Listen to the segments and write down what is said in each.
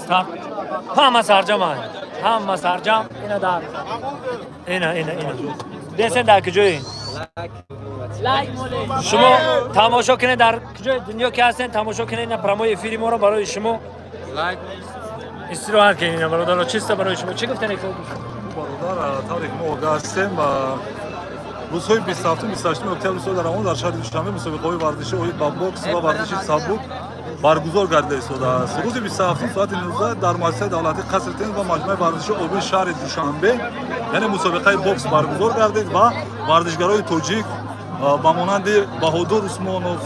Пастар ҳама сарҷама, ҳама сарҷам. Ина дар ина, ина, ина десен. Дар куҷои шумо тамошо кунед, дар куҷои дунё ки ҳастен, тамошо кунед ина прямой эфири моро. Барои шумо истироҳат кунед. Ина, бародаро, чиста барои шумо. Чӣ гуфтан? Бародар, тавре ки мо огаҳ ҳастем, рӯзҳои 27, 28 октябри соли равон дар шаҳри Душанбе мусобиқаҳои варзишӣ оид ба бокс ва варзиши сабук баргузор гардида истодааст. Рӯзи 27 соати 19 дар муассисаи давлатии Қасри теннис ва маҷмӯаи варзиши обии шаҳри Душанбе, яъне мусобиқаи бокс баргузор гардид ва варзишгарои тоҷик ба монанди Баҳодур Усмонов,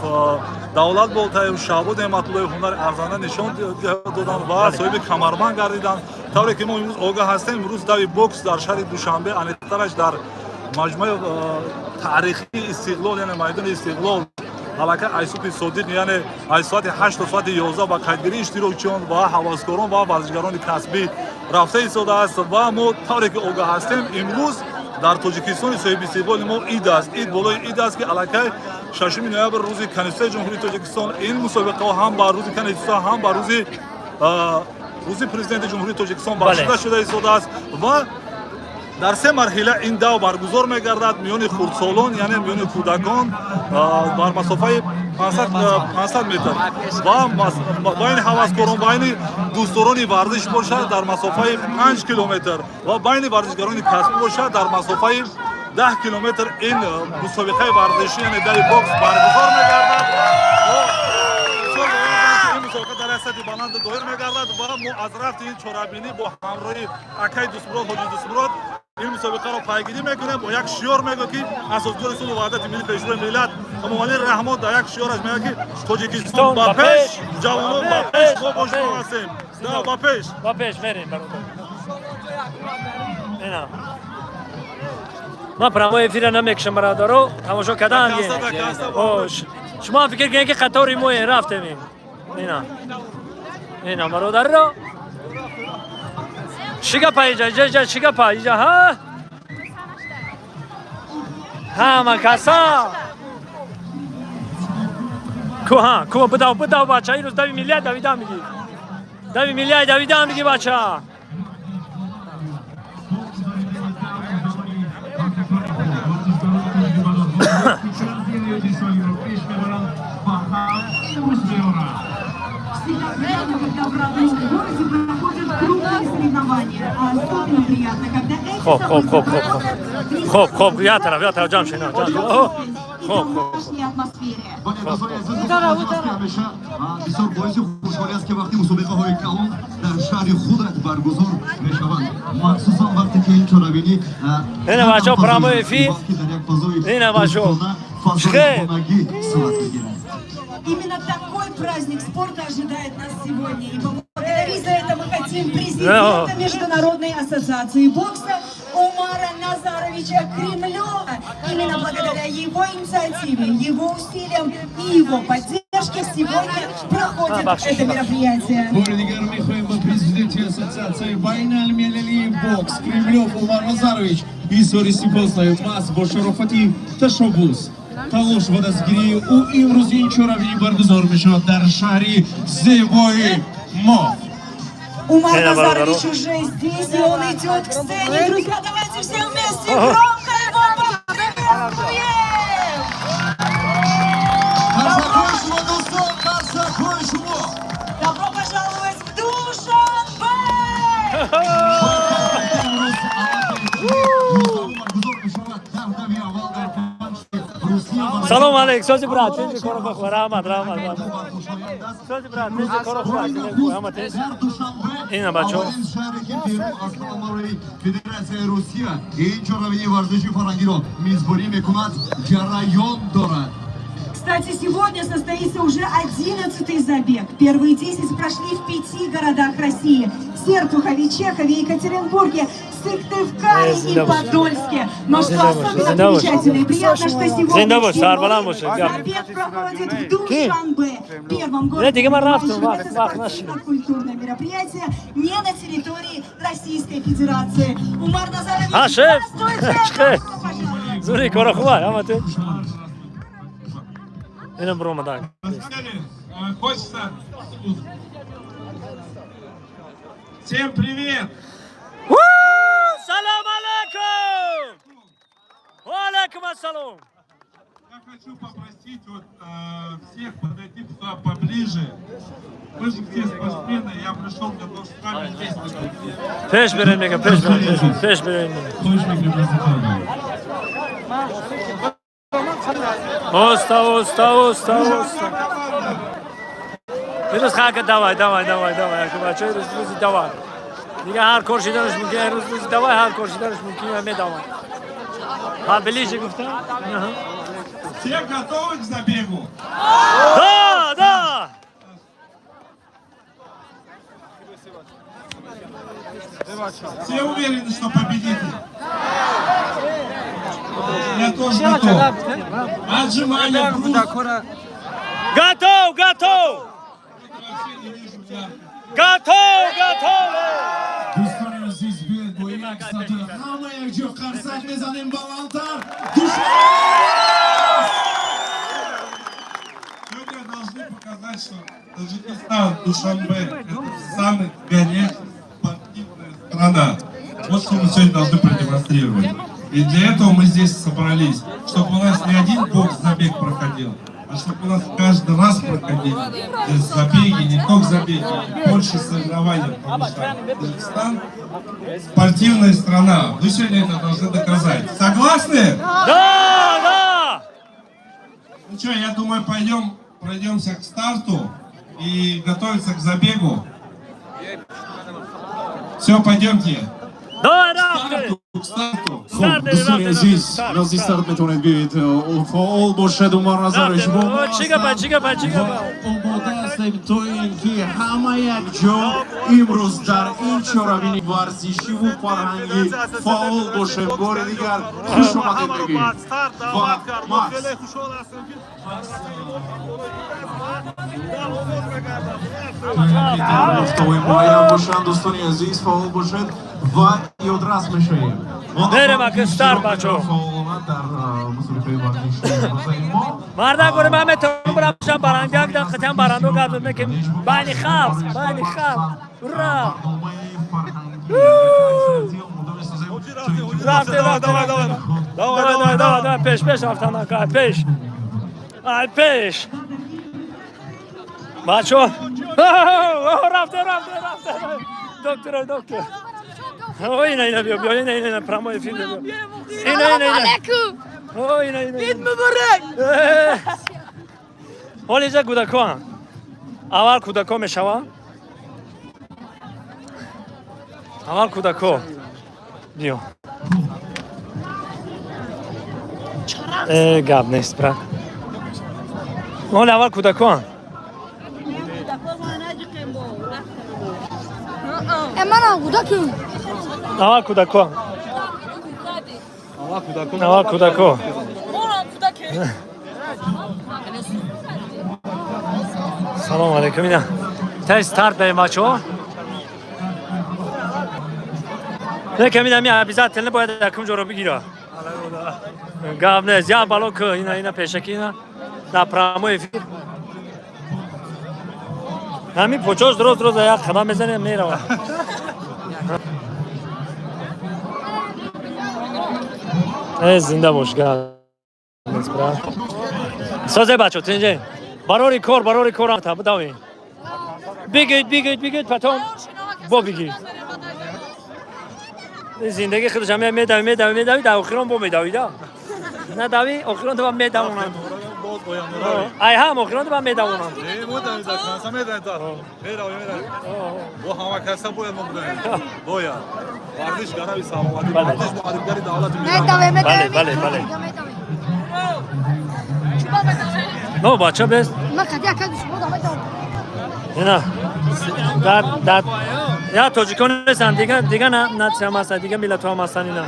Давлат Болтаев, Шаҳбоз Неъматуллоев ҳунари арзанда нишон доданд ва соҳиби камарбанд гардиданд. Тавре ки мо имрӯз огаҳ ҳастем, имрӯз дави бокс дар шаҳри Душанбе, аниқтараш дар маҷмӯаи таърихии Истиқлол, яъне майдони Истиқлол, аллакай аз субҳи содиқ, яъне аз соати 8 то соати 11 ба қайдгирии иштирокчиён ва ҳаваскорон ва варзишгарони касбӣ рафта истодааст. Ва мо тавре ки огаҳ ҳастем, имрӯз дар Тоҷикистони соҳибистиқлоли мо ид аст, ид болои ид аст, ки аллакай 6 ноябр, рӯзи Конститутсияи Ҷумҳурии Тоҷикистон, ин мусобиқаҳо ҳам ба рӯзи Конститутсия, ҳам ба рӯзи Президенти Ҷумҳурии Тоҷикистон бахшида шуда истодааст. Ва дар се марҳила ин дав баргузор мегардад: миёни хурдсолон, яъне миёни кӯдакон бар масофаи 500 метр ва байни ҳаваскорон, байни дӯстдорони варзиш бошад, дар масофаи 5 километр ва байни варзишгарони касбӣ бошад, дар масофаи 10 километр ин мусобиқаи варзишӣ, яъне дави бокс баргузор мегардад. Ин мусобиқа дар як сатҳи баланд доир мегардад ва мо аз рафти ин чорабинӣ бо ҳамроҳи акаи Дӯстмурод, Ҳоҷи Дӯстмурод, ин мусобиқаро пайгирӣ мекунем. Бо як шиёр мегӯяд, ки асосгузори сулҳу ваҳдати миллӣ, Пешвои миллат Эмомалӣ Раҳмон дар як шиёраш мегӯяд, ки Тоҷикистон ба пеш, ҷавонон ба пеш, мо бо шумо ҳастем, ба пеш. Ба пеш мерем, бародар. Ина ман прямой эфира намекушам, бародаро, тамошо кардан. Шумо ҳам фикр кунед, ки қатори мо рафтем. Ина, ина, бародаро, чӣ гапа иҷа, иҷа, иҷа чӣ гапа иҷа? Ҳа, ҳама каса ку, ҳа, ку, бидав, бидав, бача. Ирӯз дави миллия давида мигӣ, дави миллия давида мигӣ, бача. Всегда приятно, когда в родном городе проходят крупные соревнования. А особенно приятно, когда эти Хоп, хоп, хоп, хоп, хоп. Хоп, хоп, я тараф, я тараф, ҷамъ шина, ҷамъ. Хоп, хоп. Домашней атмосфере. Ҳамеша бисёр боиси хушҳолӣ аст, ки вақти мусобиқаҳои калон дар шаҳри худат баргузор мешаванд, махсусан вақте ки ин чорабинӣ Ина, бачаҳо, прямой эфир. Ина, бачаҳо. Фазои хонагӣ сурат мегирад. Именно такой праздник спорта ожидает нас сегодня. И поблагодарить за это мы хотим президента Международной ассоциации бокса Умара Назаровича Кремлева. Именно благодаря его инициативе, его усилиям и его поддержке сегодня проходит это мероприятие. Бори дигар мехоҳем ба президенти Ассотсиатсияи байналмилалии бокс Кремлев Умар Назарович изҳори сипос намоем. Маҳз бо шарофати ташаббус, талош ва дастгирии ӯ имрӯз ин чорабинӣ баргузор мешавад дар шаҳри зебои мо. Умар Эй, Назарович уже здесь, и он идет к сцене. Друзья, давайте все вместе громко его поприветствуем! Қарсакҳои шумо, дӯстон, қарсакҳои шумо! Добро пожаловать в Душанбе! Имрӯз баргузор мешавад 10 дави аввал дар панҷ Русия. Салом алейк, сози, брат, тинҷи, коро бахва, раҳмат, раҳмат, раҳмат. Сози, брат, тинҷи, коро хуб, раҳмат. Ина, бачаҳо. Аввалин шаҳре, ки берун аз қаламрави Федератсияи Русия ин чорабинии варзиши фарҳангиро мизбонӣ мекунад, ҷараён дорад. Кстати, сегодня состоится уже 11-й забег. Первые 10 прошли в пяти городах России: Серпухове, Чехове, Екатеринбурге, Сыктывкаре и Подольске. Но что особенно примечательно и приятно, что сегодня Зинда бош, сарбаланд бошед. забег проходит в Душанбе, первом городе, дига ман рафтам, принимающем вақт, это вақт нашид. спортивно-культурное мероприятие не на территории Российской Федерации. Умар Назарович, А, шеф! здравствуйте! Шеф! Добро пожаловать! Зури, кора хуба, ҳама ту. Инам биромадан. Хочется. Всем привет! Салом алейкум! Ва алейкум ассалом! Я хочу попросить вот, всех подойти сюда поближе. Вы же все спортсмены, я пришел для того, чтобы с вами вместе быть. Пеш берем, мега, пеш берем, пеш берем. Хоҳиш мекунем наздиктар. Оста, оста, оста, оста. Ирӯз хака давай, давай, давай, давай. Бача, ирӯз рӯзи давай. Дига ҳар кор шиданаш мумкин, ирӯз рӯзи давай, ҳар кор шиданаш мумкин, медавай. Ҳа, ближе гуфтам? Аҳа. Все готовы к забегу? Да. Все уверены, что победите? Я тоже готов. Отжимания, брус. Готов, готов! Вообще не вижу я. Готов, готов! Дӯстони азиз, биёед бо як садо ҳама якҷо қарсак мезанем баландтар. Душанбе! Сегодня должны показать, что Таджикистан, Душанбе – это самая горячая спортивная страна. Вот что мы сегодня должны продемонстрировать. И для этого мы здесь собрались, чтобы у нас не один бокс-забег проходил, а чтобы у нас каждый раз проходили здесь забеги, не только забеги, больше соревнований, потому что Таджикистан спортивная страна. Вы сегодня это должны доказать. Согласны? Да. Ну что, я думаю, пойдем пройдемся к старту и готовиться к забегу. Все, пойдемте. Давай, К рафтем! старту, к старту. Хуб, дӯстони азиз, назди старт метавонед биёед, фаъол бошед. Умар Назарович бо мо Чӣ гапа, чӣ гапа, чӣ гапа? омода ҳастем, то ин ки ҳама якҷо имрӯз дар ин чорабини варзишиву фарҳангӣ фаъол бошем. Бори дигар хуш омадед мегӯем ва Макс. Хеле хушҳол ҳастем, ки дар оғоз мегардад. Дар нуқтаҳои муайян бошанд, дӯстони азиз, фаъол бошед ва ёдрас мешавем. Мерем, ака, старт, бачаҳо. Фаъолона дар мусобиқаи варзишии имрӯзаи мо. Мардак, боре ман метавонам барам баранда, як дақиқа там барандо гап мекунем. Байни халқ, байни халқ. Ура! Барномаи фарҳангӣ омода месозем. Рафте, рафте, Давай, давай, давай, давай, давай, давай, пеш, пеш рафтан, ака, пеш. Ай, пеш. Бачо. Рафте, рафте, рафте. Доктор, доктор. О, ина, ина, биё, биё, ина, ина, ина, прямой эфир, биё. Ина, ина, ина. Алейкум! О, ина, ина. Ид муборак! Ҳол иҷа кӯдакоам. Аввал кӯдако мешаванд. Аввал кӯдако. Биё. Гап нест, брат. Ҳол аввал кӯдакоам. Эмана кӯдаким. Аввал кӯдакоам. Аввал кӯдако. Салом алейкум. Ина. Тай старт даем, бачаҳо. Лекин ина ми обязательно бояд якум ҷоро бигира. Гап нест. Я бало ку ина, ина пешаки, ина. На прямой эфир. Ҳамин почош роз роз як қадам мезанем, меравад. Э, зинда бош, гап нест, брат. Созе, бачо, тинҷе. Барори кор, барори кор та дави. Бигид, бигид, бигид, потом бо бигид. Зиндагӣ худаш ҳам медави, медави, медави, дар охирон бо медавида. Надави, охирон ба медавонанд. Боз бояд меравем. Ай ҳам охирон ба медавонанд. Не, мо дар канса медаем, дар меравем, меравем. Бо ҳама каса бояд мо будаем. Бояд. Варзиш гарави саломатӣ, варзиш муаррифгари давлати миллат. Медаве, медаве. Бале, бале, бале. Но бача бес. Ма қади ака душмон медавам. Ина. Дар я тоҷикон нестанд, дига нация ҳам ҳастанд, дига миллатҳо ҳам ҳастанд ина.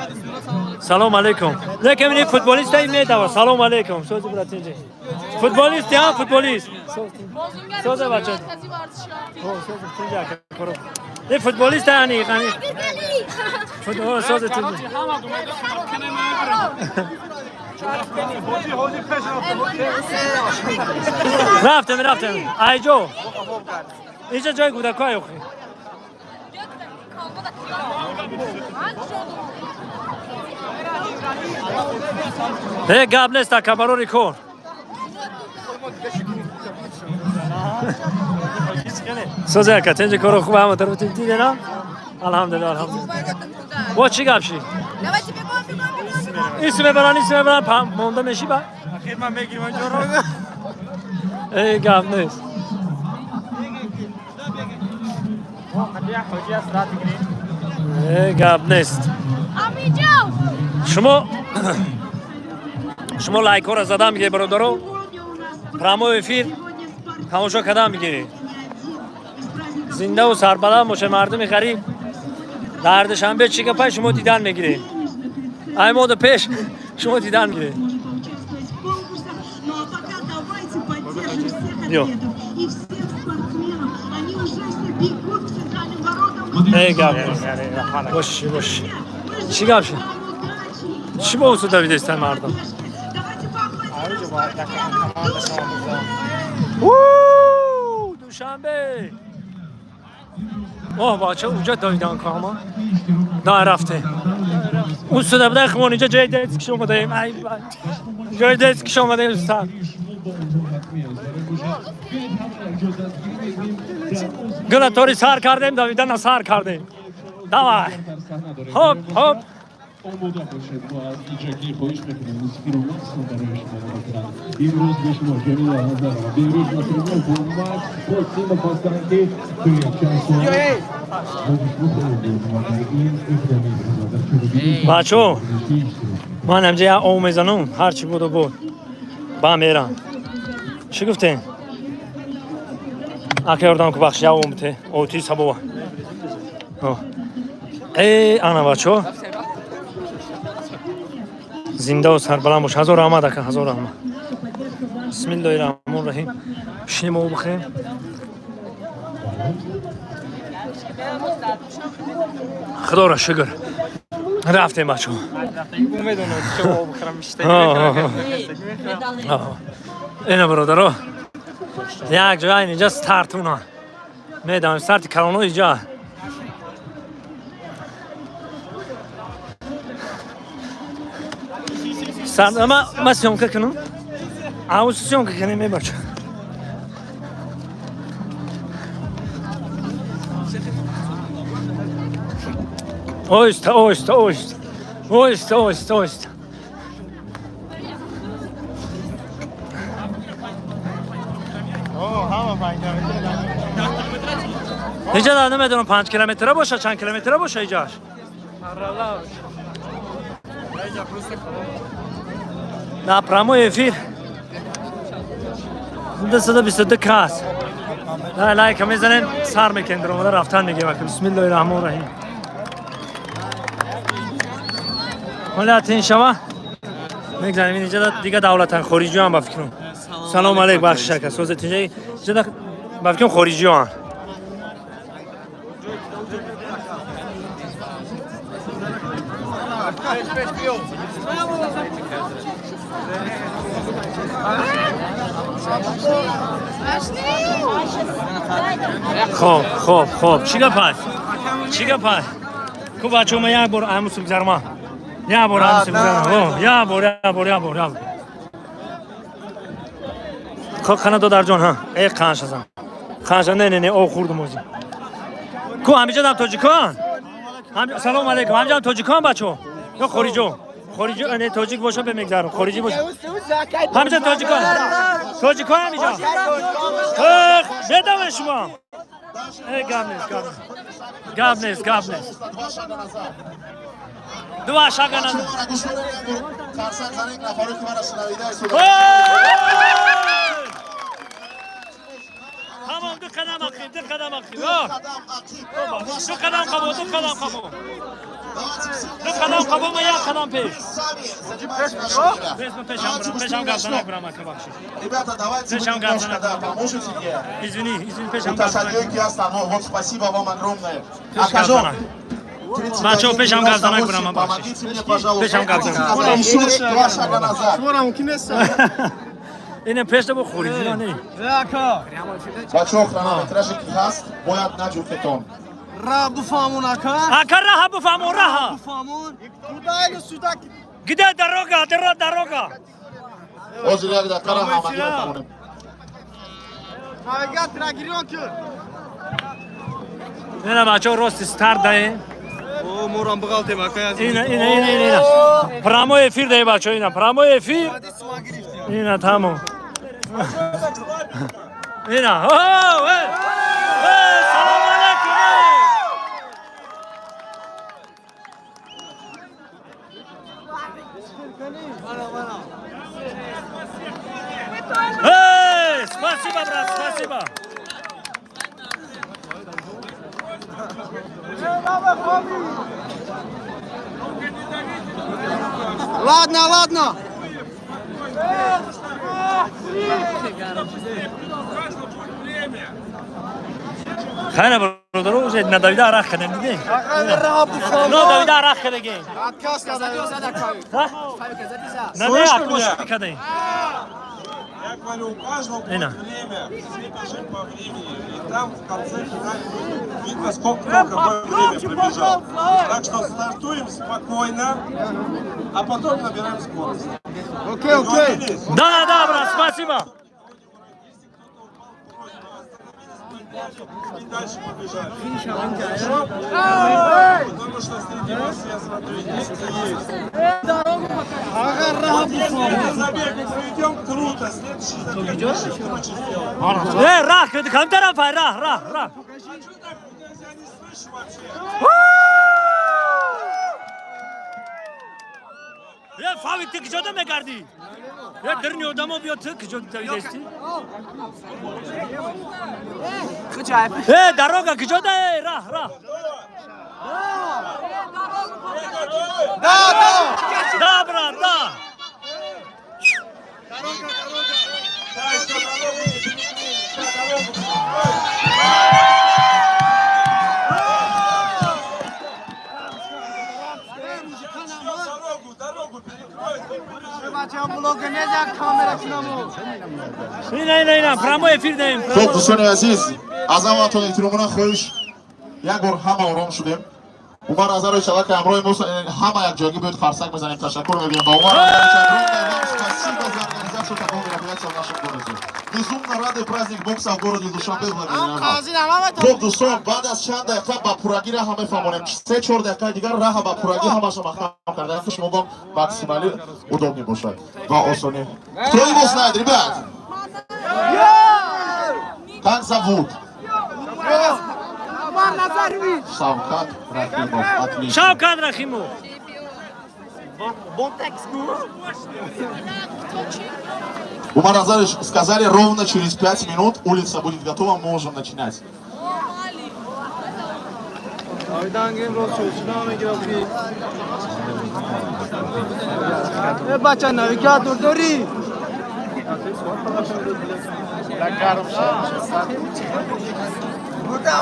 Салом алейкум. Лекин ин футболист ай медава. Салом алейкум. Сози, братинҷи. Футболист, я футболист. Сози, бача. Сози, тинҷи, ака коро. Ин футболист ани, ани. Футбол, сози, тинҷи. Ҳоҷи, ҳоҷи, пеш рафтем. Рафтем, рафтем. Айҷо. Инҷа ҷои кӯдакҳо охи. Э, гап нест, ака, барори кор. Созе, ака, тенҷи коро хуб, ҳама тараф дидена? Алҳамдулилла, алҳамдулилла. Во чӣ гап ши? Давайте бегом, бегом, бегом. Иси мебаран, иси мебаран, монда меши ба? Ахир ман мегирам ҷоро. Э, гап нест. Э, гап нест. Амиҷо. Шумо лайкҳоро зада мегиред, бародаро. Прямой эфир тамошо кардан мегиред. Зиндаву сарбаланд боше мардуми ғариб. Дар Душанбе чӣ гапай шумо дидан мегиред. Ай мода пеш шумо дидан мегиред. Сможет поучаствовать в конкурсах. Ну а пока давайте поддержим всех Йо. атлетов и всех спортсменов. Они уже все бегут к центральным воротам. Э, гап нест. Боши, боши. Чӣ гап ши? Чӣ бо усу давидестан мардум? Давайте поаплодируем спортсменам Душанбе! У, Душанбе! Оҳ, бача, уҷа давидан кама. На рафте. Усуда буда хмон инҷа ҷои детский омадаем. Ай, вай. Ҷои детский омадаем, устад. Гула тори сар кардем, давидана сар кардем. Давай. Хоп, хоп. Омода бошед, мо аз иҷагӣ хоҳиш мекунем мусиқиро махсусан барои шумо омода кунанд. Имрӯз бо шумо Ҷамила Назарова, Беҳрӯз Насриддинов бо Макс Қосимов ҳастанд, ки тӯи якчанд соат бо шумо хоҳем буд ва дар ин иқдоми дар чорабинии Бачо, варзишӣ иштирок кунед. Ман ҳамҷа як ов мезанам, ҳарчи буду буд. Ба мерам. Чӣ гуфтем? Ака, ёрдам ку, бахш, як ов бите. Оти сабова. Э, ана, бачо. Зиндаву сарбаланд бош. Ҳазор раҳмат, ака, ҳазор раҳмат. Бисмиллоҳи раҳмони раҳим. Пишнем, ов бихӯрем. Худоро шукр. Рафтем, бачо. Медонам, чӣ об бихӯрам. Ина, бародаро. Як ҷой айн инҷа стартуна. Медонам, старти калоно иҷа. Старт ма съёмка кунам. Ау, съёмка кунем, е, бачо. Оҳиста, оҳиста, оҳиста. Оҳиста, оҳиста, оҳиста. Ҳама 5 километр. Иҷа намедонам 5 километра боша, чанд километра боша иҷаш. Арала. Иҷа просто На прямой эфир 222 кас. Лайка мезанем, сар мекунем, даромада рафтан мегирем. Бисмиллоҳи раҳмони раҳим. Ҳола тин шава. Мегзанем инҷа дига давлатан хориҷиён ба фикрам. Салом алейк, бахшиш, ака. Созе тинҷа инҷа ба фикрам хориҷиён. Хоб, хоб, хоб. Чӣ гап ҳаст? Чӣ гап ҳаст? Ку, бачаҳо, ма як бор амусу гузарма. Як бор амусу гузарма. О, як бор, як бор, як бор, як бор. Хоб, қана, додарҷон, ҳа. Э, қаншазан. Қанша, не, не, не, о хурдум ози. Ку, ҳамиҷа тоҷикон? Салом алейкум. Ҳамиҷа тоҷикон, бачаҳо? Ё хориҷо? Хориҷо, не, тоҷик боша бемегзарам. Хориҷӣ боша. Ҳамиҷа тоҷикон. Тоҷикон ҳамиҷа. Эх, бедаве шумо. Э, гап нест, гап нест. Гап нест, гап нест. Два шага назад. Қарсак занед, нафаре ки мара шунавида истода. Ой! Тамом, ду қадам ақиб, ду қадам ақиб. Ду О! қадам ақиб. Ду қадам қабо, ду қадам қабо. Ду қадам қабо, ма як қадам пеш. Сами занимайте наше время. Пеш, ма пешам бурам, пешам гап занак ака, бахшид. Ребята, давайте вы Зачем немножко, гап да, занак? поможете мне. Извини, извини, пешам гап занак. Мутасаддиёе ки ҳастанд, вот спасибо вам огромное. Пеш гап Акажон, занак. Бачаҳо, пешам гап занак бурам, бахшид. Помогите мне, пожалуйста. Пешам гап занак. Еще два шага назад. Шуморо мумкин нест. Ина пеш бо хориҷиён не. Бачаҳо, хронометражи ки ҳаст, бояд наҷуфтетон. Ра буфамон, ака. Ака, раҳа буфаҳмон, раҳа. Буфамон. Туда или сюда? Где дорога? Дорога. Ҳозир як дақиқара ҳамагӣ мефаҳмонем. Навигатора гирён ки. Ина, бачаҳо, рости старт даем. О, морам буғалтем, ака. Ина, ина, ина, ина, ина, прямой эфир даем, бачаҳо, ина прямой эфир, ина тамом, ина. О, э! Э, салом алейкум, э! Эй, спасибо, брат, спасибо. Ладно, ладно. Хайра, бародаро, уже надавида арақ кардем, дидем. Надавида арақ кардем. Отказ кардем. Ҳа? На, не, кардем. Я говорю, у каждого Ина. будет время. Все бежим по времени. И там в конце финале будет видно, сколько кто какое время пробежал. Так что стартуем спокойно, а потом набираем скорость. Окей, окей. Договорились? Да, брат, спасибо. И дальше побежали. Хорошо? Потому что среди вас, я смотрю, есть и есть. Вот если этот забег мы проведем, круто. Следующий забег еще круче сделаем. Э, раҳ, кам тарафа, раҳ, раҳ, раҳ. А что так? Я не слышу вообще. Е, Фавик, ты куҷода мегардӣ? Е, дирни одамо биё, ту куҷо давидасти? Э, дорога куҷода? Э, раҳ, раҳ. Да, да. Да, брат, да. Да, еще дорогу не перекрыли. Сейчас дорогу перекроют. Сейчас дорогу, дорогу перекроют, мы побежим. Бача, блог неза камера кунаму. Ина, ина, ина, прямой эфир даем. Хуб, дӯстони азиз, аз ҳаматон эҳтиромона хоҳиш, як бор ҳама ором шудем. Умар Назарович аллакай ҳамроҳи мо, ҳама якҷоягӣ биёед, қарсак мезанем, ташаккур мегӯем ба Умар Назарович. Огромное вам спасибо за организацию такого мероприятия в нашем городе. Безумно рады праздник бокса в городе Душанбе благодаря вам. Хуб, дӯстон, баъд аз чанд дақиқа ба пуррагӣ раҳа мефаҳмонем. 3-4 дақиқаи дигар раҳа ба пуррагӣ ҳамаша маҳкам карда, ки шумо бом максимально удобный бошад ва осонӣ. Кто его знает, ребят? Как зовут? Шавкат Рахимов, отлично. Шавкат Рахимов. Умар Назарович, сказали, ровно через 5 минут улица будет готова, можем начинать. Айдангем рост шуда мегирам ки. Э, бача, навигатор дорӣ?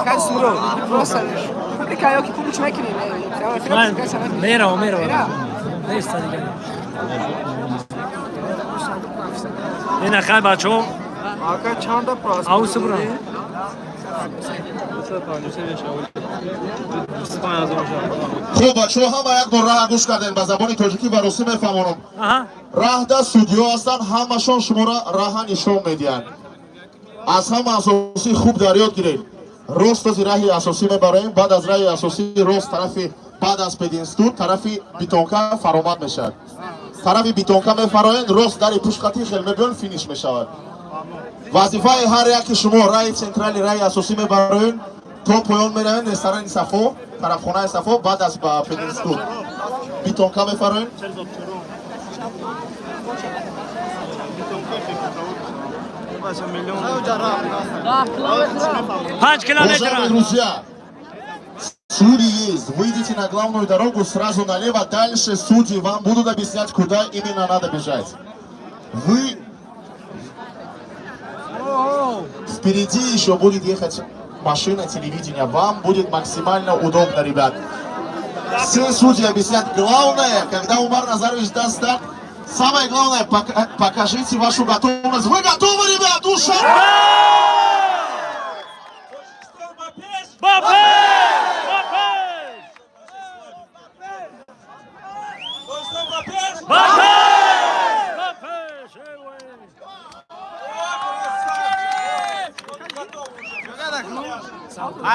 Касмуро, просто публика ё ки публич мекунем. Ман меравам, меравам. Неста дигар. Ина, хай, бачаҳо. Ака, чанда просмотр? Аус бура. Хуб, бачаҳо, ҳама як бор раҳа гӯш кардем, ба забони тоҷикӣ ва русӣ мефаҳмонам. Аҳа. Раҳда судьё ҳастанд, ҳамашон шуморо раҳа нишон медиҳанд. Аз ҳама асосӣ хуб дар ёд гиред. Рост ози раҳи асосӣ мебароем, баъд аз раҳи асосӣ рост, тарафи баъд аз пединститут тарафи бетонка фаромад мешавад. Тарафи бетонка мефароянд, рост дари пушқати хел мебиён, финиш мешавад. Вазифаи ҳар яки шумо: раҳи централи, раҳи асосӣ мебароем, то поён меравем, ресторани Сафо, тарафхонаи Сафо, баъд аз ба пединститут бетонка мефароем. 5 километр. Уважаемые друзья, судьи есть. Выйдите на главную дорогу, сразу налево. Дальше судьи вам будут объяснять, куда именно надо бежать. Вы впереди еще будет ехать машина телевидения. Вам будет максимально удобно, ребят. Все судьи объяснят. Главное, когда Умар Назарович даст старт, самое главное, покажите вашу готовность. Вы готовы, ребят? Душа! Ба пеш!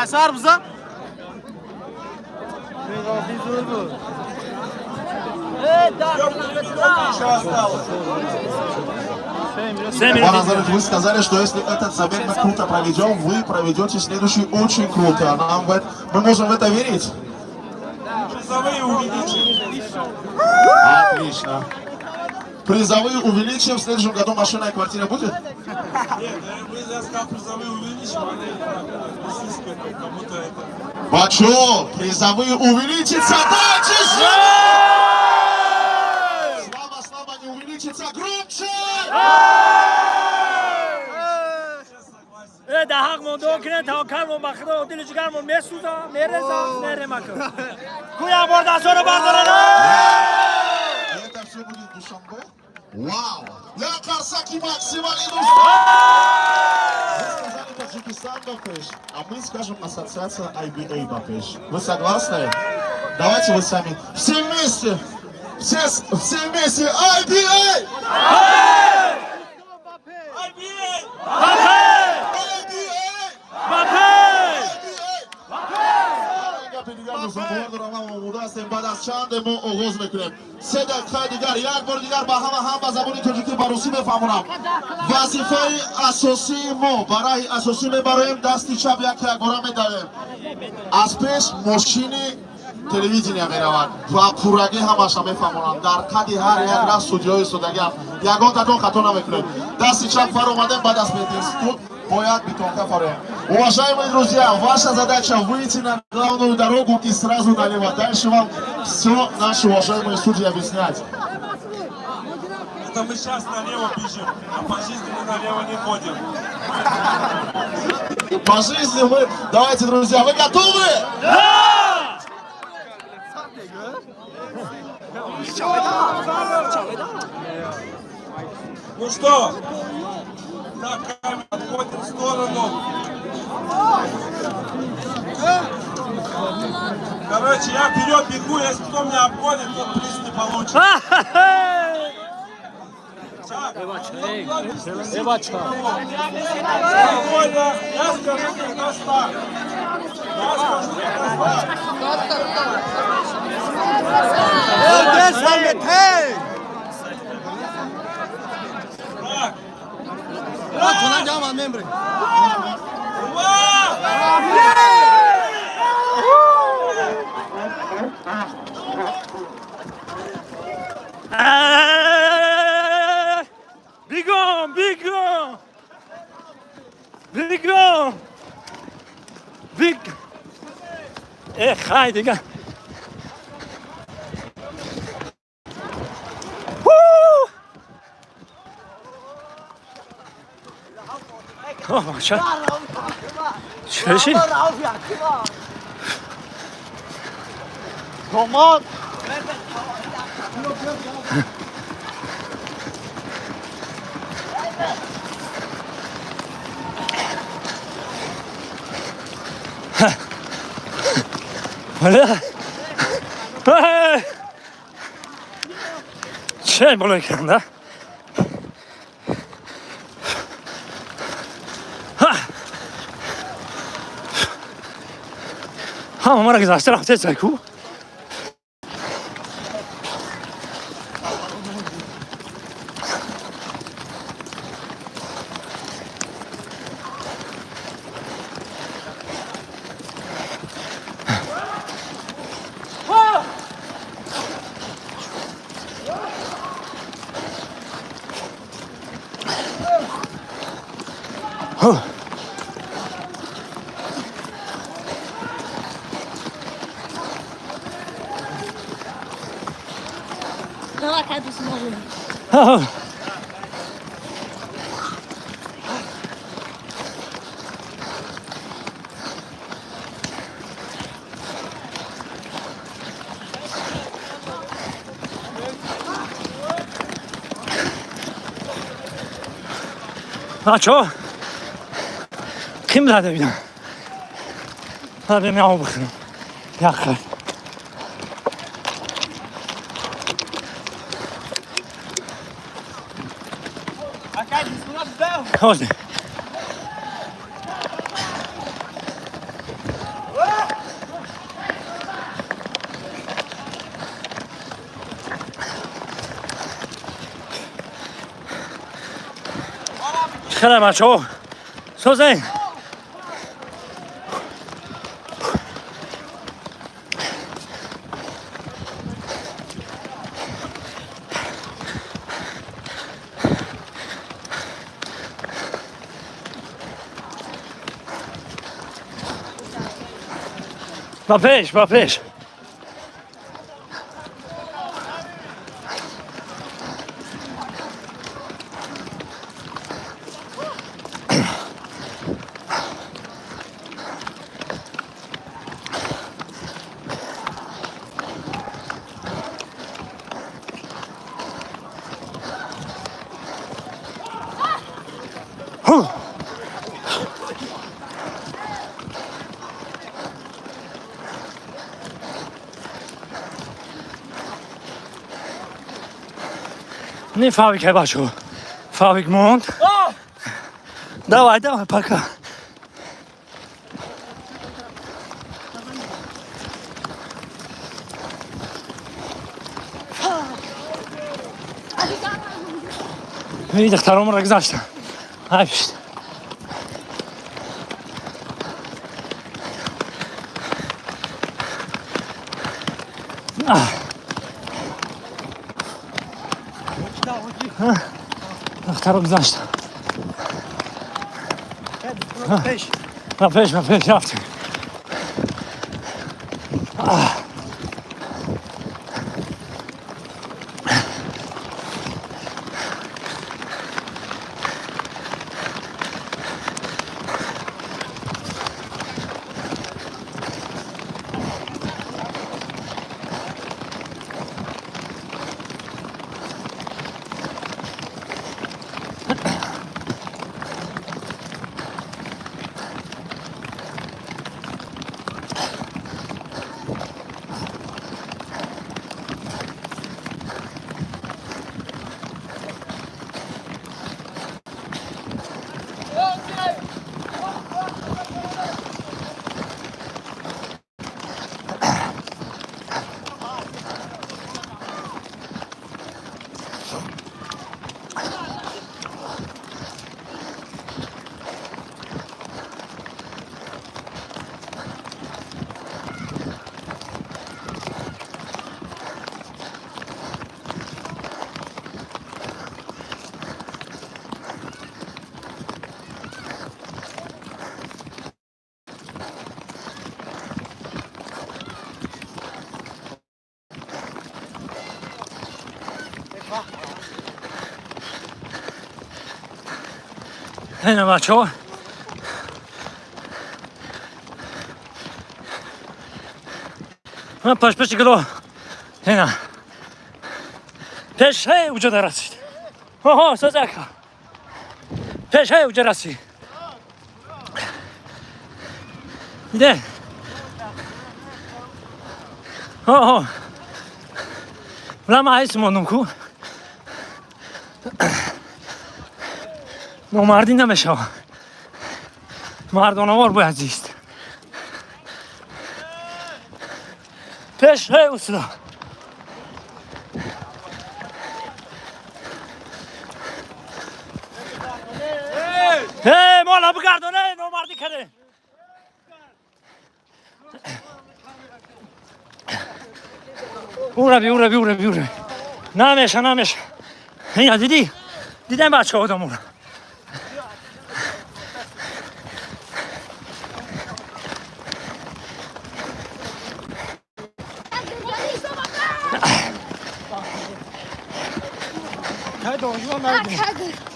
Асар биза. Зур буд. Еще осталось. Умар Назарович, вы сказали, что если этот забег мы круто проведем, вы проведете следующий очень круто. Мы можем в это верить? Призовые увеличим. Отлично. Призовые увеличим. В следующем году машина и квартира будет? Нет, я сказал, призовые увеличим, они так, как будто это. Бачо, призовые увеличатся. Дайте! Слабо, слабо не увеличится. Громче! Э, да ҳақ мондо кунен, таваккалмон ба Худо, дили ҷигармон месӯза, мереза, меремака. Куя бор дастҳоро бардоред. И это все будет в Душанбе? Вау! Я қарсаки максимальный. Вы сказали Таджикистан ба пеш, а мы скажем ассоциация IBA ба пеш. Вы согласны? Давайте вы сами. Все вместе! Все, все вместе! IBA! IBA! IBA! Ба пеш! Гапи дигар, дӯстон, бовар дорам, ҳама омода ҳастем. Баъд аз чанде мо оғоз мекунем. 3 дақиқаи дигар. Як бори дигар ба ҳама ҳам ба забони тоҷикӣ, ба русӣ мефаҳмонам. Вазифаи асосии мо: ба раҳи асосӣ мебароем, дасти чап як якбора медавем, аз пеш мошини телевидения меравад ва пуррагӣ ҳамаша мефаҳмонанд. Дар қади ҳар як раҳ судиёи истодагиам, ягон такон хато намекунем. Дасти чап фаромадем, баъд аз мединститут бояд бетонка фароем. Уважаемые друзья, ваша задача выйти на главную дорогу и сразу налево. Дальше вам все наши уважаемые судьи объяснять. Это мы сейчас налево бежим, а по жизни мы налево не ходим. По жизни мы. Давайте, друзья, вы готовы? Да! Ну что, так, камера, отходим в сторону. Короче, я вперед бегу, если кто меня обгонит, тот приз не получит. Так, спокойно, я скажу, когда старт. Я скажу, когда старт. Hey! Так, Тона ҷамъ мембре. Два! Бегом, бегом! Бегом! Бег! Э, хай, дига. Ху! О, бача. Чӣ? Домод. Бля. Эй! Чӣ боло канда? Ҳа! Ҳама мара гузашта рафтеса ку? Давай, кайду сможем. Бачо, ким зада бинам? Ма бихӯрам. Як хел. Ҳозир. Хеле бачаҳо созен. Ба пеш, ба пеш. Не фавик, бачо. Фавик монд. Давай, давай, пока. И духтаромро гузаштам. Ай пишт. Духтаро гузаштам. Ба пеш, ба пеш рафтем. Ина, бачаҳо, ман пашпеши гило ина пеш ҳей уҷода расид. Оҳо, созака пеш ҳей уҷа расид. Диде, оҳо, лама ҳайс мондум ку номардӣ намешавад. Мардонавор бояд зист. Пеш ҳей усуда. Эй, мола бигардон, эй, номардӣ кардем. Ура би, ура би, ура би, ура. Намеша, намеша. Ина дидӣ? Дидем, бачаҳо, одамура.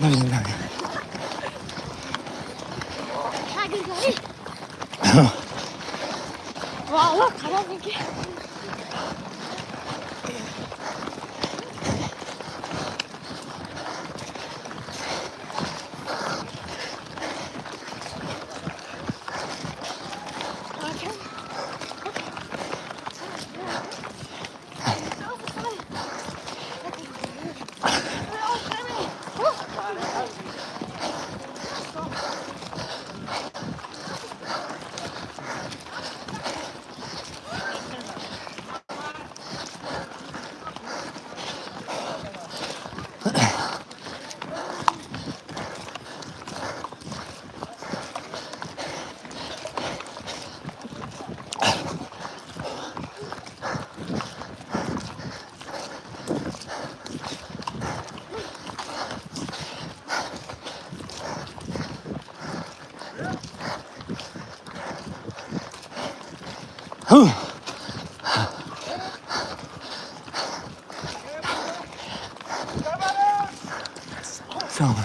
Набидем, набидем. والله خلاص. Салом.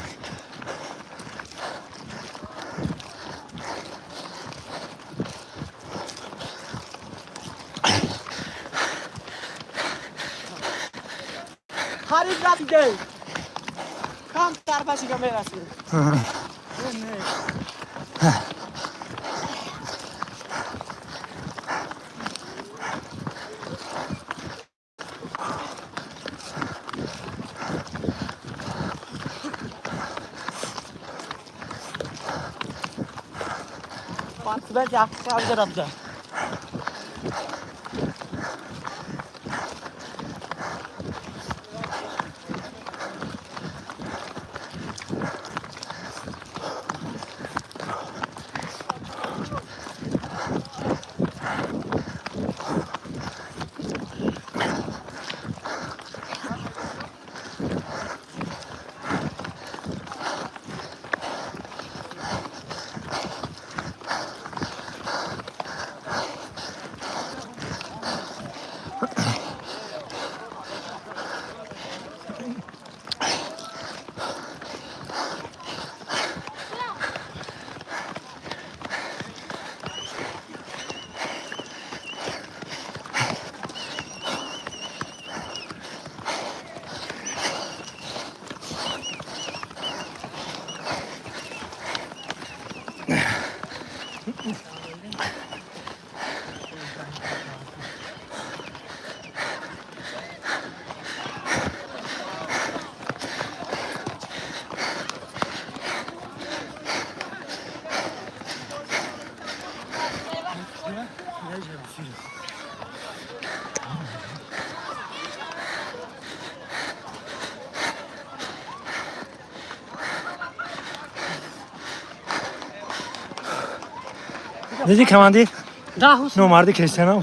Харид расиде. Камтар пашига мерасид. Панцбет. Диди, командир? Да. Номарди кристиана.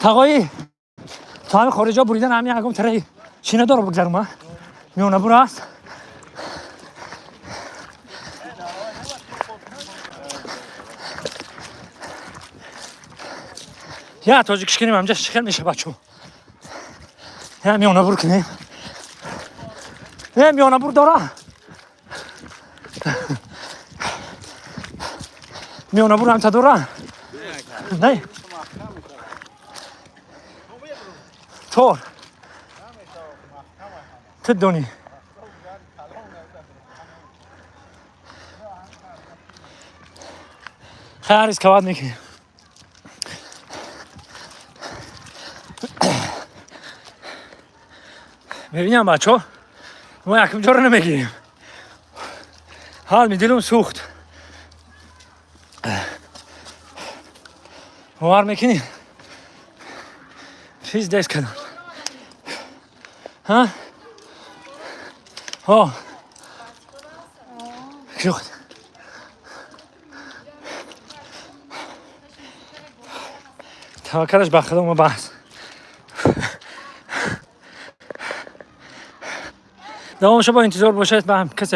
Тағои, то ҳами хориҷа буридан, ҳами ягом тараи чӣ надоро бигзарум, а миёнабур аст. Я тоҷикиш кунем, ҳамҷа чӣ хел меша, бачо? Я миёнабур кунем, е миёнабур дора, миёнабур ҳамта дора, не тор ту донӣ. Хайр, рисковать мекунем. Мебинам, бачо, мо якум ҷоро намегирем. Ҳал дилум сӯхт, бовар мекунӣ? Пиздец кардам. Ҳа, ҳо, шухт. Таваккалаш ба худо, мо баҳс давомшо бо интизор бошед ба ҳам касе.